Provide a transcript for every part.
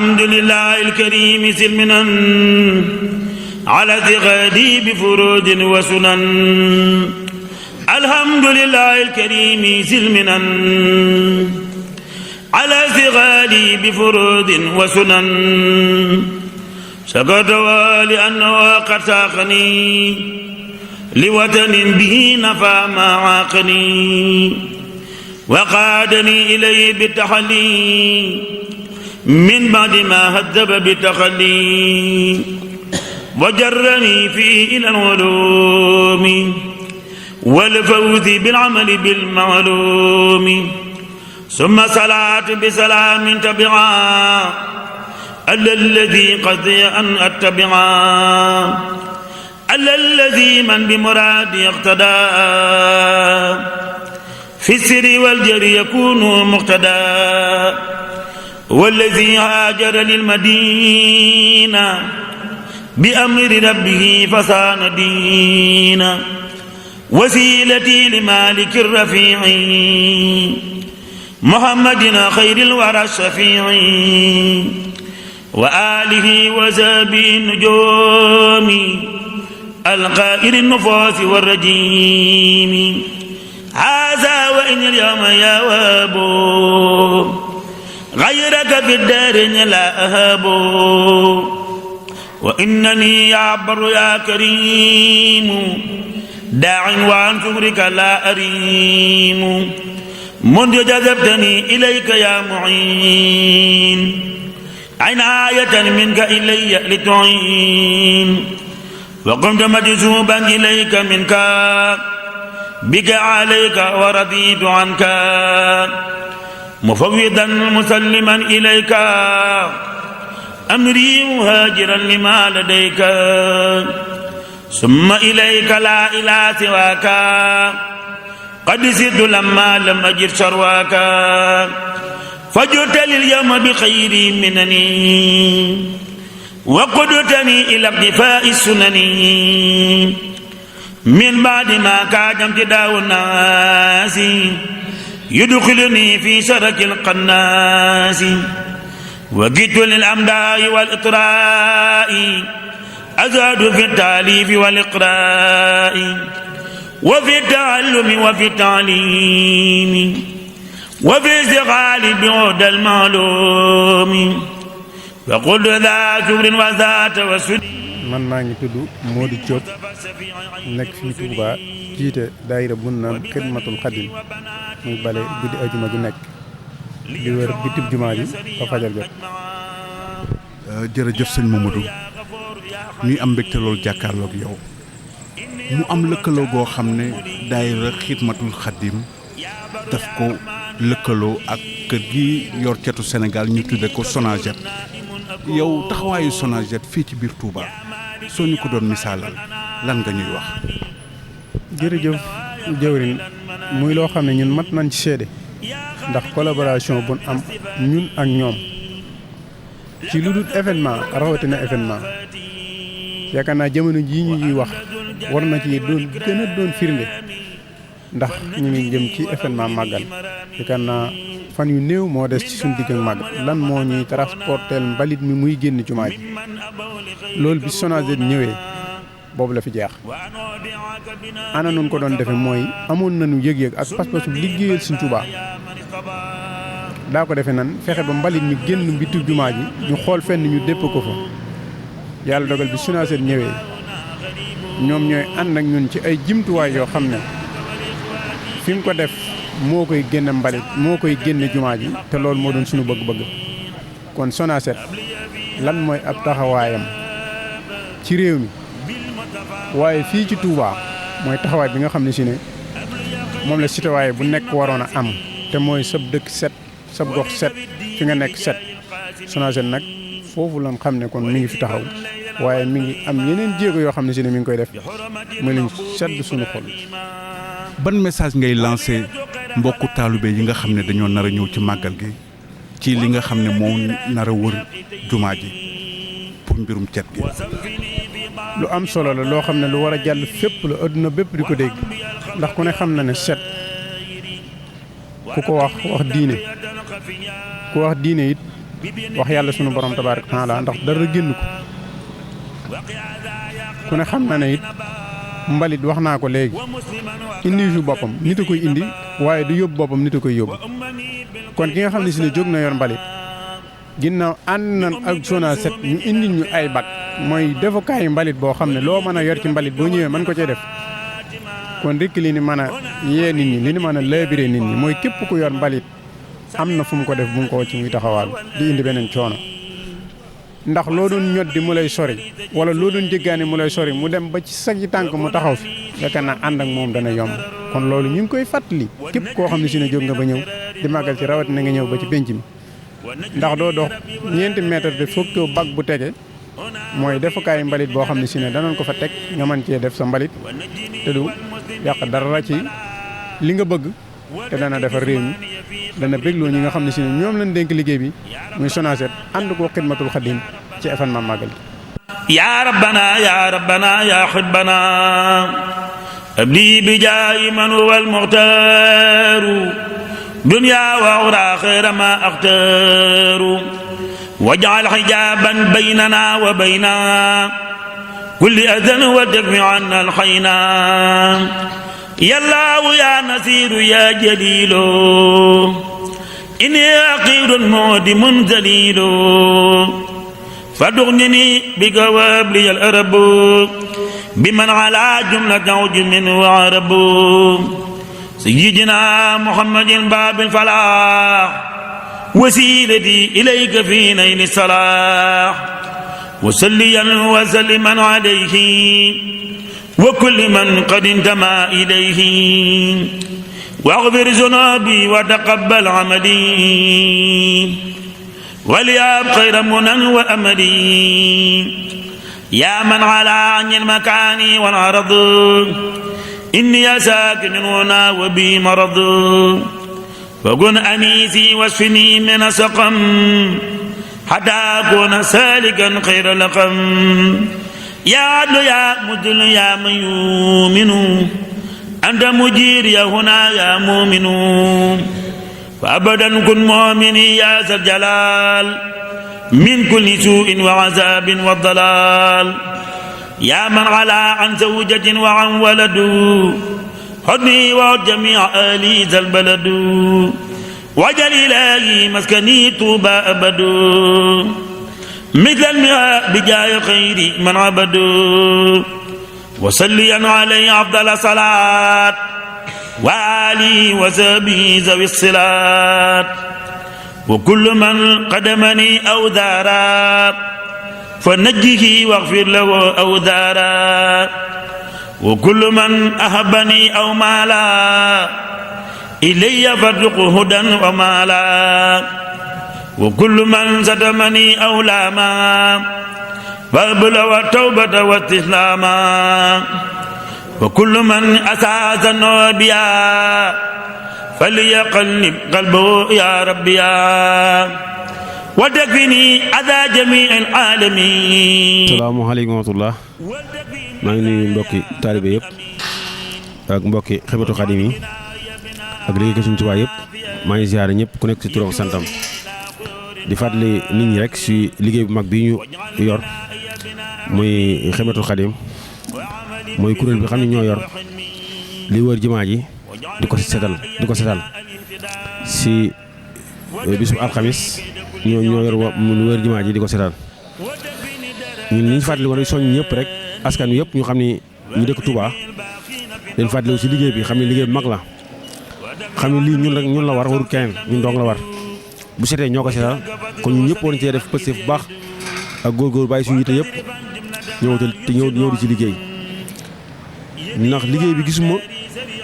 الحمد لله الكريم سلمنا على ثقادي بفروض وسنن. الحمد لله الكريم سلمنا على ثقادي بفروض وسنن. شكرت لأنه قد ساقني لوطن به نفى ما عاقني وقادني إليه بالتحلي من بعد ما هذب بالتخلي وجرني فيه إلى العلوم والفوز بالعمل بالمعلوم. ثم صلاة بسلام تبعا على الذي قضي أن أتبعا على الذي من بمراد يقتدى في السر والجر يكون مقتدى والذي هاجر للمدينة بأمر ربه فصان دينا وسيلتي لمالك الرفيع محمد خير الورى الشفيع وآله وزابي النجوم القائر النفوس والرجيم. هذا وإن اليوم يا وابو غيرك في الدار لا أهاب وإنني يا بر يا كريم داع وعن شكرك لا أريم. منذ جذبتني إليك يا معين عناية منك إلي لتعين وقمت مجذوبا إليك منك بك عليك ورضيت عنك مفوضا مسلما إليك أمري مهاجرا لما لديك ثم إليك لا إله سواك قد زدت لما لم أجد شرواك فجرت لليوم بخير منني وقدتني إلى اقتفاء السنن من بعد ما كاد امتداء الناس يدخلني في شرك القناس وجدت للأمداء والإطراء أزاد في التأليف والإقراء وفي التعلم وفي التعليم وفي استغلال بعد المعلوم وقل ذا شكر وذا توسل. man maa ngi tudd Modou Diop nekk fii Touba jiite daayira bu naan Xidmatul Xadim muy bale guddi ajuma ju nekk di wër bitib jumaa ji ba fajar jot. jërëjëf sëñ Mamadou ñuy am mbégte loolu jàkkaarloog yow mu am lëkkaloo goo xam ne daayira Xidmatul Xadim daf ko lëkkaloo ak kër gi yor cetu Sénégal ñu tudde ko Sonaged. yow taxawaayu Sonaged fii ci biir Touba soo ñu ko doon misaalal lan nga ñuy wax. jërëjëf jëwriñ muy loo xam ne ñun mat nañ ci seede ndax collaboration bu am ñun ak ñoom ci lu dul événement rawatina événement yaakaar naa jamono jii ñu ñuy wax war na ci doon gën a doon firnde ndax ñu ngi jëm ci événement màggal yaakaar naa fan yu néew moo des ci suñu digg ak màggal lan moo ñuy transporteel mbalit mi muy génn jumaa ji loolu bi Sonaged ñëwee boobu la fi jeex. ana nun ko doon defe mooy amoon nañu yëg-yëg ak pas-pasu liggéeyal Sëñ Tuubaa daa ko defe nan fexe ba mbalit mi génn mbitu jumaa ji ñu xool fenn ñu dépp ko fa yàlla dogal bi Sonaged ñëwee ñoom ñooy ànd ak ñun ci ay jimtuwaay yoo xam ne fi mu ko def moo koy génne mbalit moo koy génne jumaa ji te loolu moo doon suñu bëgg-bëgg. kon Sonaged lan mooy ab taxawaayam ci réew mi waaye fii ci Touba mooy taxawaay bi nga xam ne si ne moom la citoyen bu nekk waroon a am te mooy sab dëkk set sab gox set fi nga nekk set. Sonaged nag foofu lan xam ne kon mi ngi fi taxaw waaye mi ngi am yeneen jéego yoo xam ne si ne mi ngi koy def muy luñ sedd suñu xol. ban message ngay lancé mbokku taalibe yi nga xam ne dañoo nar a ñëw ci màggal gi ci li nga xam ne moo nar a wër jumaa ji pour mbirum cet gi. lu am solo la loo xam ne lu war a jàll fépp la adduna bépp di ko dégg ndax ku ne xam na ne set ku ko wax diine ku wax diine it wax yàlla sunu borom tabaaraka wa taala ndax dara génn ko ku ne xam na ne it mbalit wax naa ko léegi indi fi boppam nit a koy indi waaye du yóbbu boppam nit a koy yóbbu kon ki nga xam ne si ne jóg na yor mbalit ginnaaw ànd nañ ak Sonacet ñu indi ñu ay bac mooy defukaayu mbalit boo xam ne loo mën a yor ci mbalit boo ñëwee mën ko cee def kon rek li ni mën a yee nit ñi li ni mën a labiré nit ñi mooy képp ku yor mbalit am na fu mu ko def bu mu ko wàcc muy taxawaalu di indi beneen coono ndax loo doon ñot di mu lay sori wala loo doon jéggaani mu lay sori mu dem ba ci sag yi tànk mu taxaw fi yaakaar naa ànd ak moom dana yomb kon loolu ñu ngi koy fàttali képp koo xam ne si ne jóg nga ba ñëw di màggal ci rawat na nga ñëw ba ci pénc mi ndax doo dox ñeenti mètre de foog bag bu tege mooy defukaayu mbalit boo xam ne si ne danañ ko fa teg nga mën cee def sa mbalit te du yàq dara ci li nga bëgg te dana defar réew mi dana bégloo ñi nga xam ne si ne ñoom lañ dénk liggéey bi muy Sonacet ànd ko xidmatul xadim ci événement màggal gi ya rabbana ya rabbana ya xibbana abdi bi jaayi man huwa almuxtaaru dunya wa uxra xayra ma axtaaru waj'al xijaaban baynana wa bayna kulli adan wa takfi anna alxayna yallaahu ya nasiru ya jalilu inni aqirun mudimun zalilu فادغنني بجواب لي الأرب بمن على جملة عجم وعرب سيدنا محمد باب الفلاح وسيلتي إليك في نيل الصلاح وسليا وسلما عليه وكل من قد انتمى إليه واغفر ذنوبي وتقبل عملي ولياب خير منن وأملي يا من على عن المكان والعرض إني ساكن هنا وبي مرض فكن أنيسي واشفني من سقم حتى أكون سالكا خير لقم يا عدل يا مدل يا من يؤمن أنت مجيري هنا يا مؤمن فأبدا كن مؤمني يا ذا الجلال من كل سوء وعذاب والضلال يا من علا عن زوجة وعن ولد حضني وجميع آلي ذا البلد وجل إلهي مسكني طوبى أبد مثل الماء بجاه خير من عبد وصليا عليه أفضل صلاة وآلي وزبي ذوي الصلات وكل من قدمني أو دارا فنجه واغفر له أو دارا وكل من أحبني أو مالا إلي فارزقه هدى ومالا وكل من ستمني أو لاما فابلغ التوبة واستسلاما وكل من أساس النوبيا فليقلب قلبه يا ربي وتكفني أذى جميع العالمين. السلام عليكم ورحمة الله. maa ngi nuyu mbokki taalibe yëpp ak mbokki xibatu xadim yi ak liggéey Sëriñ Tuubaa yëpp maa ngi ziyaare ñëpp ku nekk ci turam santam di fàttali nit ñi rek ci liggéey bu mag bi ñu yor muy xibatu xadim mooy kuréel bi xam ne ñoo yor li wër jumaa ji di ko setal ci bisu alxamis ñoo yor lu wër jumaa ji di ko setal ñun ni ñu fàttali ko soññ ñëpp rek askan wi yëpp ñu xam ni ñu dëkk Touba leen fàttaliwu ci liggéey bi xam ne liggéey bu mag la xam ne lii ñun la war warul keneen ñun dong la war bu setee ñoo ko setal kon ñun ñëpp war nañ cee def pëste bu baax ak góorgóor bàyyi suñu yite yëpp ñëw di ci liggéey ndax liggéey bi gisuma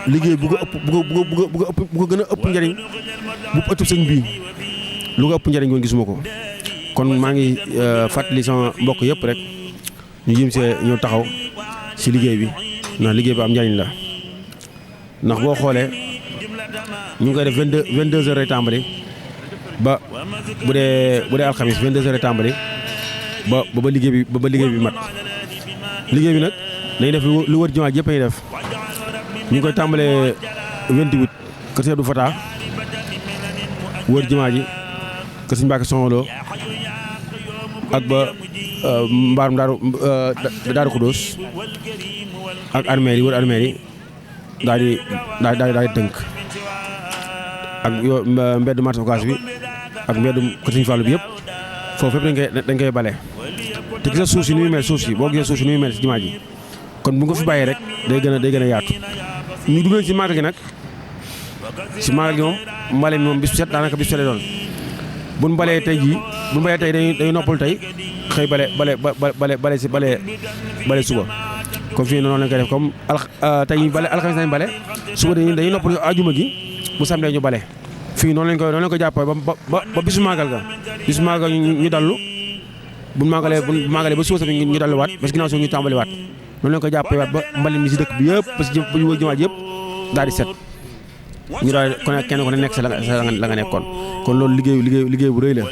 liggéey bu ko gën a ëpp njariñ bu ëttub sëñ bii lu ko ëpp njariñ woon gisuma ko kon maa ngi fàttali sama mbokk yëpp rek ñu jëm see ñëw taxaw ci liggéey bi ndax liggéey bi am njariñ la ndax boo xoolee ñu ngi koy def 22 heures lay tàmbali ba bu dee alxamis 22 heures lay tàmbali ba liggéey bi mat liggéey bi nag dañuy def lu wër jumaa yëpp a def ñu ngi koy tàmbalee 28 kër Sëñ Abdou Fatah wër jumaa ji kër Sëñ Mbàkke Soxna Lo ak ba mbaarum daaru Xudóos ak armeel yi wër armeel yi daal di tënk ak mbeddu marché Ocass bi ak mbeddu kër Sëñ Fallu bi yëpp foofu yëpp dañ koy bale te gis nga suuf si ni muy mel boo gisee suuf si ni muy mel si jumaa ji kon bu nga fi bàyyee rek day gën a yaatu ñu dugal ci màggal gi nag si màggal gi moom mbale mi moom bis bu set daanaka bis bu set lay doon bu ñu balee tey dañuy noppal tey xëy bale suba comme fii noonu lañ koy def comme tey ñu bale alxames nañ bale suba dañuy noppal ajuma gi bu samedi ñu bale fii noonu lañ ko jàppee ba bisu màggal ga ñu dallu bu màggalee ba suba sax ñu dalluwaat parce que ginnaaw suuf ñu tàmbaliwaat noonu lañ ko jàppee waat ba mbalit mi si dëkk bi yëpp parce que bu ñu wër jumaa ji yëpp daal di set ñu daal kenn ku ne nekk sa la nga nekkoon kon loolu liggéey bu rëy la